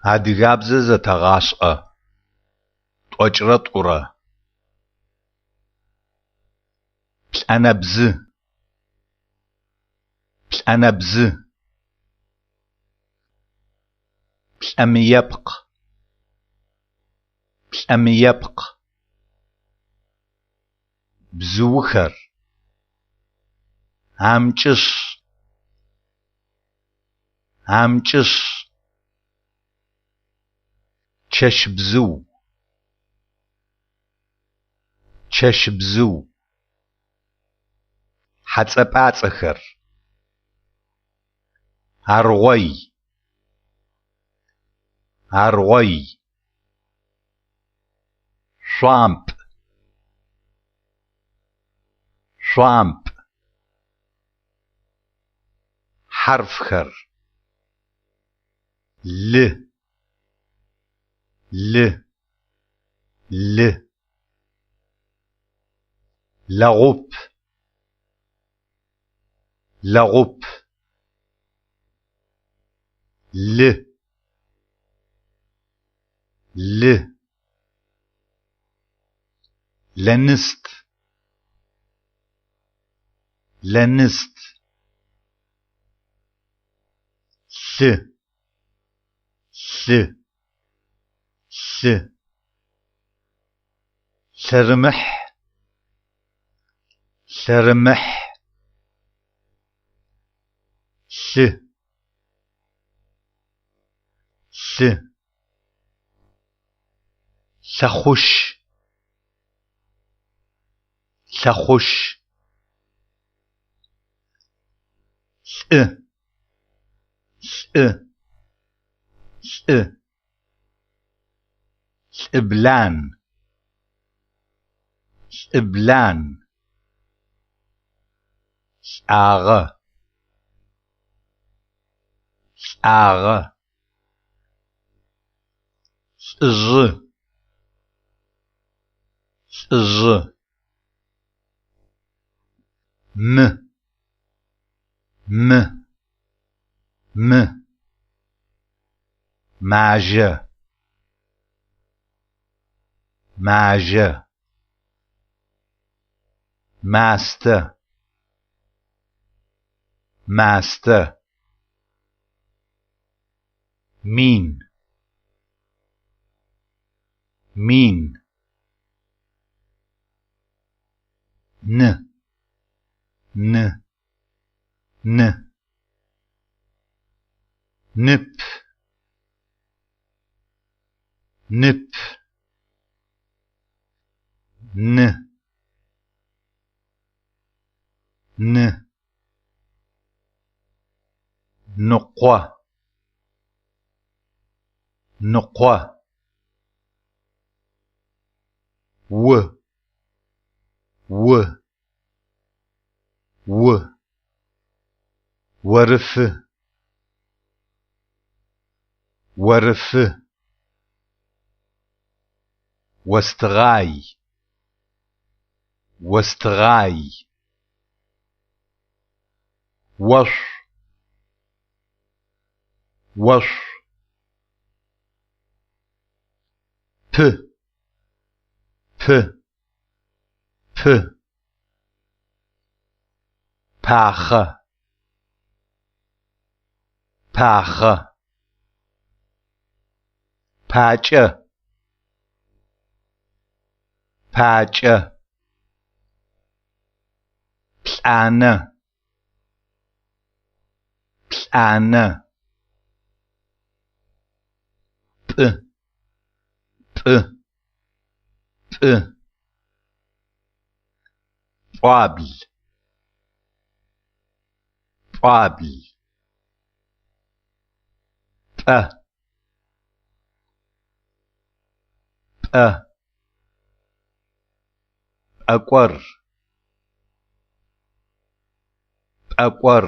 Адыгабзэ зэтэгъашӏэ. 92. Плӏэнэбзы. Плӏэнэбзы. Плӏэмыепкъ. Плӏэмыепкъ. Бзыухэр. Амкӏышъ. Амкӏышъ. Чэщбзыу. Чэщбзыу. Хьацӏэ-пӏацӏэхэр. Аргъой. Аргъой. Шъуампӏ. Шъуампӏ. Хьарфхэр. Л. Л. Л. Лэгъуп. Лэгъуп. Л. Л. Лэныст. Лэныст. Лъы. Лъы. Лъы. Лъэрымыхь. Лъэрымыхь. Лъы. Лъы. Лъэхъущ. Лъэхъущ. Лӏы. Лӏы. Лӏы. Лӏыблан. Лӏыблан. Лӏагъэ. Лӏагъэ. Лӏыжъы. Лӏыжъы. Мы. Мы. Мы. Мажэ. Мажэ. Мастэ. Мастэ. Мин. Мин. Ны. Ны. Ны. Нып. Нып. Ны. Ны. Ныкъо. Ныкъо. У. У. У. Орыфы. Орыфы. Остыгъай. Остыгъай. Ошъу. Ошъу. П. П. П. Пахъэ. Пахъэ. Пакӏэ. Пакӏэ. Плӏанэ. Плӏанэ. Пӏы. Пӏы. Пӏы. Пӏуабл. Пӏуабл. Пӏэ. Пӏэ. Пӏэкӏор. Пӏэкӏор.